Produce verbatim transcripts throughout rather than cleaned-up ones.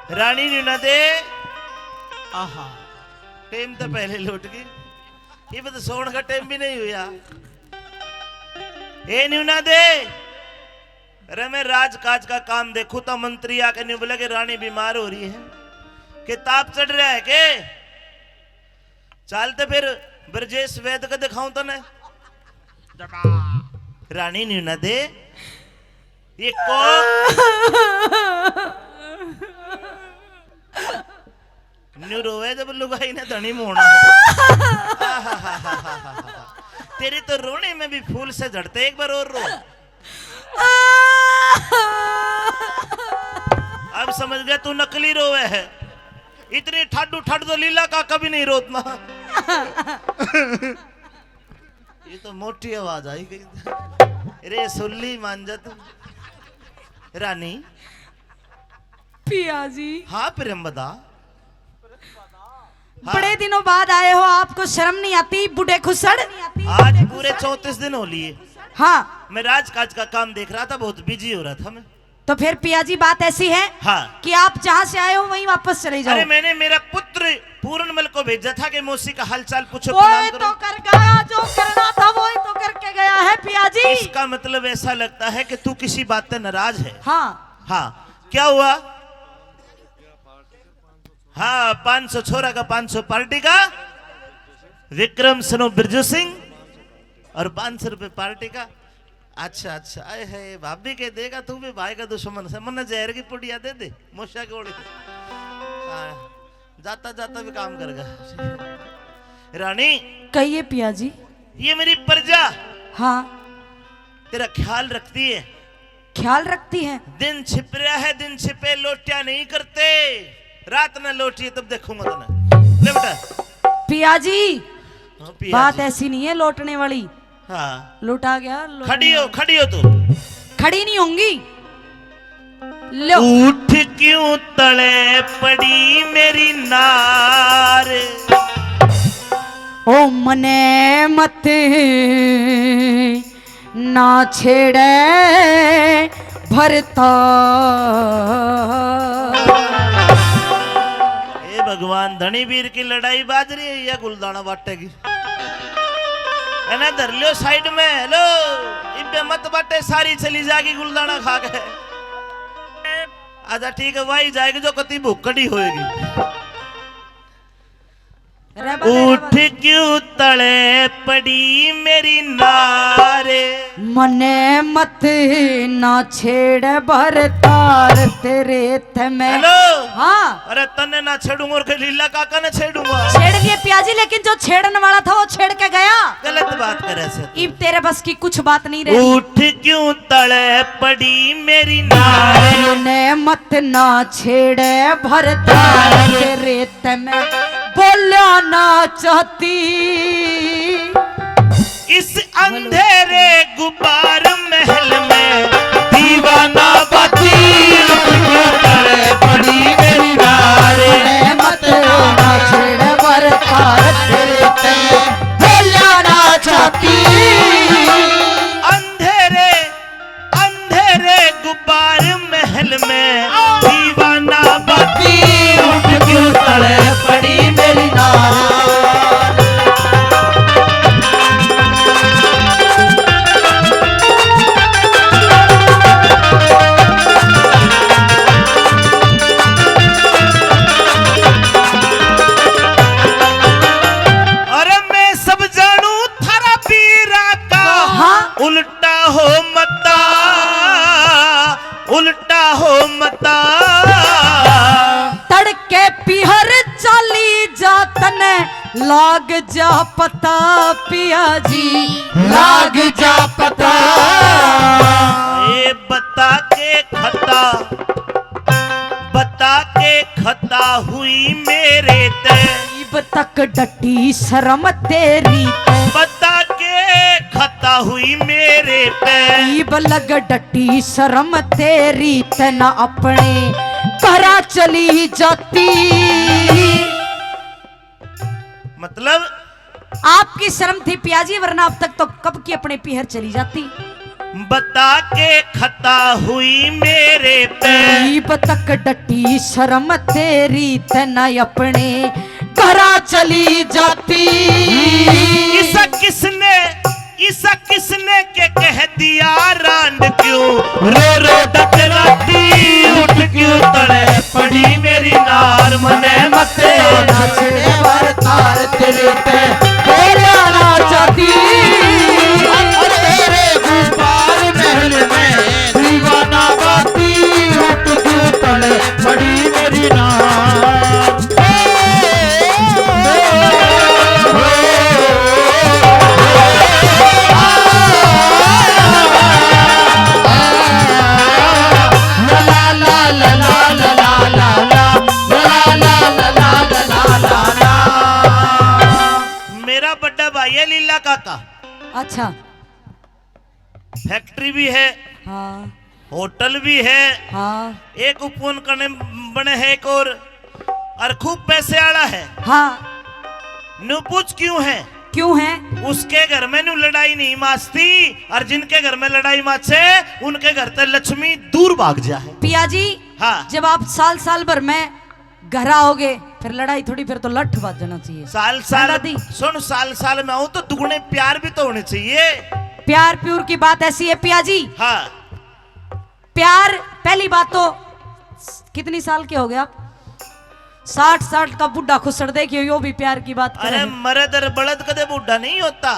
रानी न्यू ना दे। आहा, टाइम तो पहले लौट गई, इब तो सोण का टाइम भी नहीं हुआ। ए न्यू ना दे। अरे, मैं राजकाज का काम देखूं तो मंत्री आके न्यू बोले कि रानी बीमार हो रही है, कि ताप चढ़ रहा है के? चाल तो फिर ब्रजेश वैद को दिखाऊं तने। रानी न्यू ना दे। ये को न्यू रोवे जब लुगाई ने धनी मोहना। तेरी तो रोने में भी फूल से झड़ते, एक बार और रो। अब समझ गया तू नकली रोवे है। इतनी ठाडू ठाडू तो लीला काका भी नहीं रोतना। ये तो मोटी आवाज आई गई। रे सुल्ली मान जा तू। रानी। पिया जी। हाँ प्रेमदा। हाँ। बड़े दिनों बाद आए हो, आपको शर्म नहीं आती बूढ़े खुसड़? आज पूरे चौंतीस दिन हो लिए। हाँ। मैं राजकाज का काम देख रहा था, बहुत बिजी हो रहा था मैं। तो फिर पिया जी, बात ऐसी है, हाँ। कि आप जहाँ से आए हो वहीं वापस चले जाओ। अरे, मैंने मेरा पुत्र पूरनमल को भेजा था कि मौसी का हालचाल पूछो, वो प्रणाम करो। तो कर गया, जो करना था वो ही तो करके गया है पिया जी। इसका मतलब ऐसा लगता है कि तू किसी बात से नाराज है। हाँ। हाँ, क्या हुआ? हाँ, पाँच सौ छोरा का, पाँच सौ पार्टी का, विक्रम सनो बिरजू सिंह, और पाँच सौ रुपये पार्टी का। अच्छा, अच्छा, आए है, भाभी के देगा तू भी भाई का दुश्मन से, मन्ने जहर की पुड़िया दे दे, मोशा की गोली। हाँ, जाता जाता भी काम करेगा। रानी। कहिए पिया जी। ये मेरी प्रजा। हाँ। तेरा ख्याल रखती है। ख्याल रखती है। दिन छिप रहा है, दिन छिपे लोटिया नहीं करते, रात ना लोटिए तब देखूंगा तने। ले बेटा। पिया जी, हाँ, पिया बात जी। ऐसी नहीं है लौटने वाली। हाँ। लौटा गया, लौटने खड़ी हो, वाली। खड़ी हो तू। खड़ी नहीं होंगी। लो। उठ क्यों तले पड़ी मेरी नार। ओ मने मत ना छेड़े भरता। हे भगवान, धनी वीर की लड़ाई बाज रही है या गुलदाना बांटेगी? है ना, धर लियो साइड में। हेलो, इबे मत बांटे, सारी चली जाएगी गुलदाना खा के। आजा, ठीक है, वही जाएगी जो कती भूखड़ी होएगी। उठ क्यों तले पड़ी मेरी नारे। मने मत ना छेड़ भरतार तेरे ते मैं। हेलो। हाँ। अरे तन्ने ना छेड़ूंगा और के लीला काका ने छेड़ूंगा। छेड़ लिए पिया जी, लेकिन जो छेड़ने वाला था वो छेड़ के गया। गलत बात करे से। इब तेरे बस की कुछ बात नहीं रही। उठ क्यों तले पड़ी मेरी नारे। मने मत ना छेड़े भरतार तेरे ते मैं बोलना ना चाहती। इस अंधेरे गुबार महल में दीवाना बाती। उठ क्यों तले पड़ी मेरी नारे। मत ना छेड़ भरतार तेरे ते बोलना ना चाहती। अंधेरे अंधेरे गुब्बार महल में दीवाना बाती। उठ क्यों तले पड़ी मेरी नार। अरे मैं सब जानू थारा पीरा का। हाँ। उल्टा हो मता, उल्टा हो मता। तड़के पीहर चाली जा तने लाग जा पता पिया जी, लाग जा पता। ए बता के खता, बता के खता हुई मेरे ते। इब तक डटी शर्म तेरी ते। बता के खता हुई मेरे पे। इब लग डटी शर्म तेरी ते ना अपने घरा चली जाती। मतलब आपकी शर्म थी पिया जी, वरना अब तक तो कब की अपने पीहर चली जाती। बता के खता हुई मेरे पे। ईब तक डटी शर्म तेरी, तै ना अपने घरा चली जाती। इसा किसने, इसा किसने के कह दिया रांड क्यों? रो रो डट राती उठ क्यों तड़े पड़ी मेरी नार। मने मत नचने भर तार तेरे पे बोला ना चाहती। तेरे गुब्बार महल में दीवाना बाती उठ क्यों तड़े पड़ी मेरी नार। मेरा बड़ा भाई है लीला काका। अच्छा। फैक्ट्री भी है, हाँ। होटल भी है, हाँ। एक उपवन करने बने है एक और, और खूब पैसे आला है। हाँ। न्यू पूछ क्यों है? क्यों है? उसके घर में न्यू लड़ाई नहीं माचती, और जिनके घर में लड़ाई माचे, उनके घर ते लक्ष्मी दूर भाग जा है। पिया जी, हाँ। जब आप साल साल भर में घर आओगे, फिर लड़ाई थोड़ी, फिर तो लठ बाजना चाहिए। साल है साल, दादी? सुन, साल साल में आऊं तो दुगने प्यार भी तो होने चाहिए। प्यार प्यूर की बात ऐसी है पिया जी। हाँ। प्यार, पहली बात तो, कितनी साल के हो गए आप? साठ साल का बूढ़ा खुसर देखियो, यो भी प्यार की बात करे अरे है। मरद और बलद कदे बूढ़ा नहीं होता,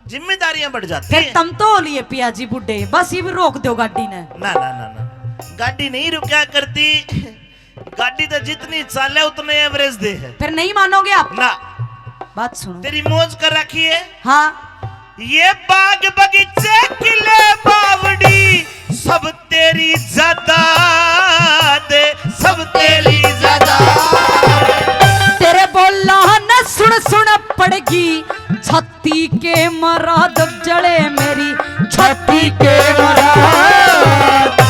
जिम्मेदारियां बढ़ जाती फिर हैं। तम तो हो लिए पिया जी बूढ़े, बस ये भी रोक दो गाड़ी ने। ना, ना, ना, ना, गाड़ी नहीं रुका करती। गाड़ी तो जितनी चाले उतने एवरेज दे है। फिर नहीं मानोगे आप? ना। बात सुनो। तेरी मौज कर रखी है। हाँ। ये बाग बगीचे किले बावड़ी सब तेरी जायदाद, सब तेरी जायदाद। तेरे बोला न सुन सुन पड़गी छाती के मराद, जले मेरी छाती के मराद।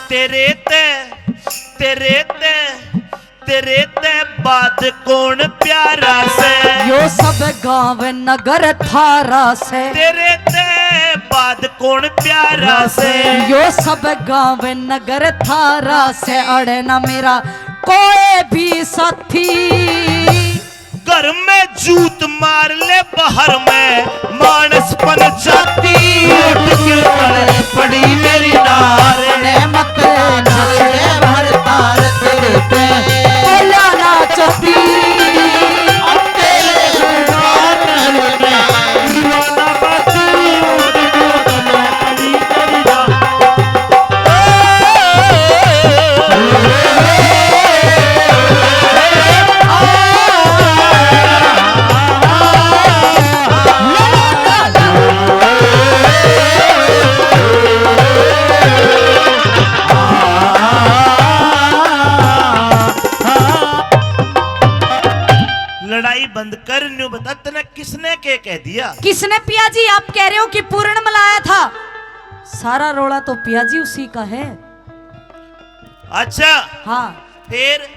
तेरे ते, तेरे ते, तेरे ते बाद कौन प्यारा से? यो सब गांव नगर थारा से। तेरे ते बाद कौन प्यारा से? यो सब गांव नगर थारा से। अड़े ना मेरा कोई भी साथी। घर में जूत मार ले, बाहर में मानस पन जाती। उठ के पड़े पड़ी मेरी नार ने मत नाचे भर तार तेरे पे बोला ना चाहती। अब तेरे दरबार में दीवाना बाती। लड़ाई बंद कर, न्यू बता तने किसने के कह दिया? किसने पिया जी? आप कह रहे हो कि पूरण मल आया था, सारा रोला तो पिया जी उसी का है। अच्छा। हाँ। फिर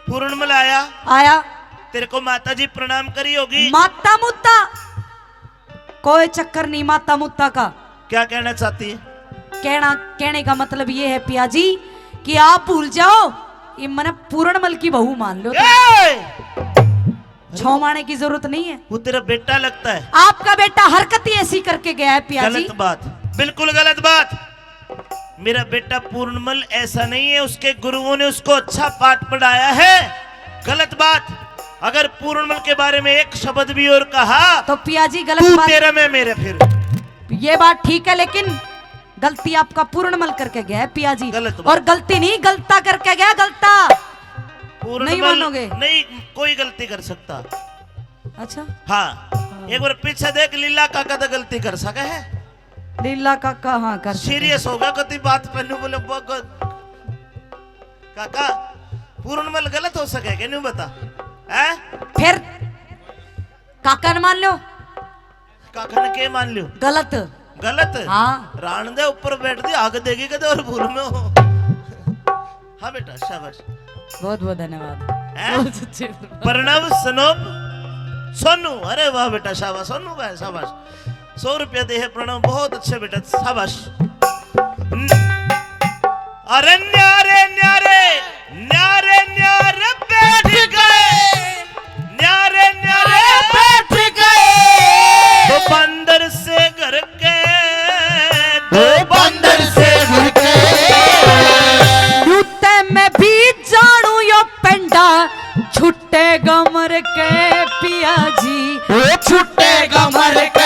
पूरण मल आया? आया। तेरे को माता जी प्रणाम करी होगी। माता मुत्ता कोई चक्कर नहीं माता मुत्ता का। क्या कहना चाहती है? कहना, कहने का मतलब ये है पिया जी कि आप भूल जाओ, ये मने पूरण मल की बहू मान लो। ए! छो माने की जरूरत नहीं है। वो तेरा बेटा लगता है। आपका बेटा हरकत ही ऐसी करके गया है पिया जी। गलत बात, बिल्कुल गलत बात। मेरा बेटा पूर्णमल ऐसा नहीं है, उसके गुरुओं ने उसको अच्छा पाठ पढ़ाया है। गलत बात। अगर पूर्णमल के बारे में एक शब्द भी और कहा तो पिया जी गलत तू बात। तेरे में मेरे फिर। ये बात ठीक है, लेकिन गलती आपका पूर्णमल करके गया है पिया जी। गलत बात। और गलती नहीं, गलता करके गया, गलता। पूर्णमल नहीं मानोगे? नहीं, कोई गलती कर सकता। अच्छा। हाँ, हाँ। एक बार पीछे देख, लीला काका तो गलती कर सके है। लीला काका हाँ कर सके। सीरियस हो गया कती बात पे, न्यू बोले, ब-, ग-, काका, पूर्णमल गलत हो सके के न्यू बता, हैं? फिर काका ने मान लो। काका ने के मान लियो? गलत। गलत? हाँ। राण दे ऊपर बैठ दी, आग देगी कदे और भूल में हो। हाँ बेटा, शाबाश। बहुत बहुत धन्यवाद। हैं? बहुत अच्छे। प्रणव सनोप सोनू, अरे वाह बेटा, शाबाश सोनू भाई, शाबाश। सौ रुपया दे है प्रणव, बहुत अच्छे बेटा, शाबाश। अरे न्यारे न्यारे, न्यारे न्यारे बैठ गए, न्यारे न्यारे बैठ गए। दो बंदर से घर के, दो बंदर से घर के। यूं ते मैं भी जानू यो पेंडा, छुट्टे गमर के पिया जी। ओ छुट्टे गमर के।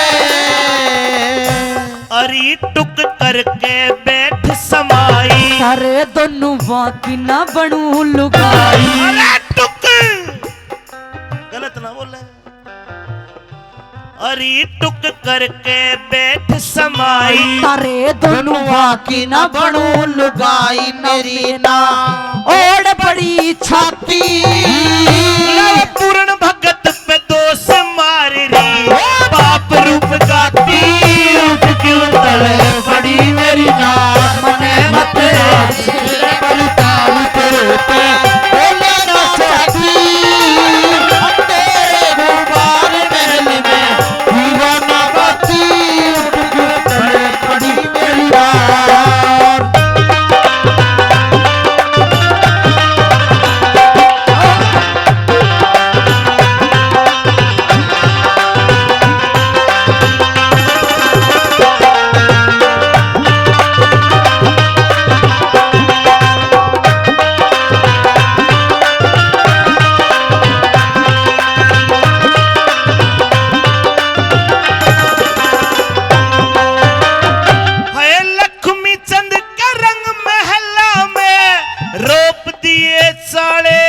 अरे टुक करके बैठ समाई। अरे दोनों वाकी ना बनू लुगाई। अरे टुक। गलत ना बोले। अरे टुक करके बैठ समाई। तारे दोनों वाकी ना बनू लुगाई, मेरी ना ओड़ बड़ी छाती। पूर्ण भगत पे दोष मार री, बाप रूप गाती। उठ क्यों तले पड़ी मेरी ना, मने मत आज। हाय लक्ष्मी चंद के रंग महला में रोप दिए चाले,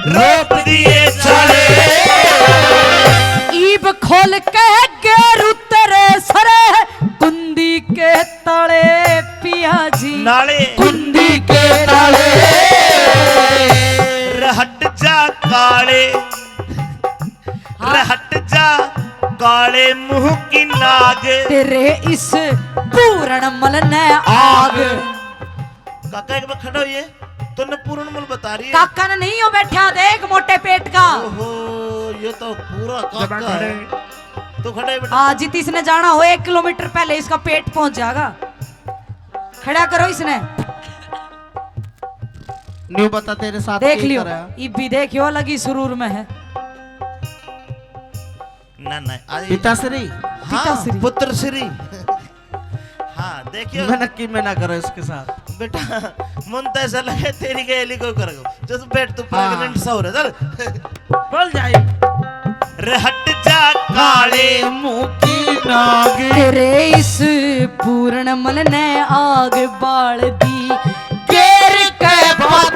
रोप दिए चाले। ईब खोल के गेरू तेरे सरे कुंदी के ताले पिया जी। नाले। कुंदी के ताले। रहट जा काले। हाँ। रहट जा काले मुंह की नाग। तेरे इस पूरण मल ने आग। काका एक बार खड़ा होइए, तन्ने पूरण मल बता रही है। काका ने नहीं हो बैठा, देख मोटे पेट का। ओहो, ये तो पूरा काका है। तो खड़ा है बेटा। हाँ, जित इसने जाना हो, एक किलोमीटर पहले इसका पेट पहुंच जाएगा। खड़ा करो इसने। न्यू बता, तेरे साथ देख लियो, इब भी देखियो, अलग ही सुरूर में है। ना, ना, आज पिताश्री। हाँ, पिताश्री। पुत्र श्री। हाँ, देखियो। मैं नक्की में ना करो इसके साथ। बेटा, मन तो ऐसा लगे तेरी गैली को कर। चल बैठ, तू हाँ। प्रेग्नेंट सा हो रहा, चल। बोल जाए। रे हट जा काले मुंह की नाग। तेरे इस पूर्ण मल ने आग बाल दी। केर के बात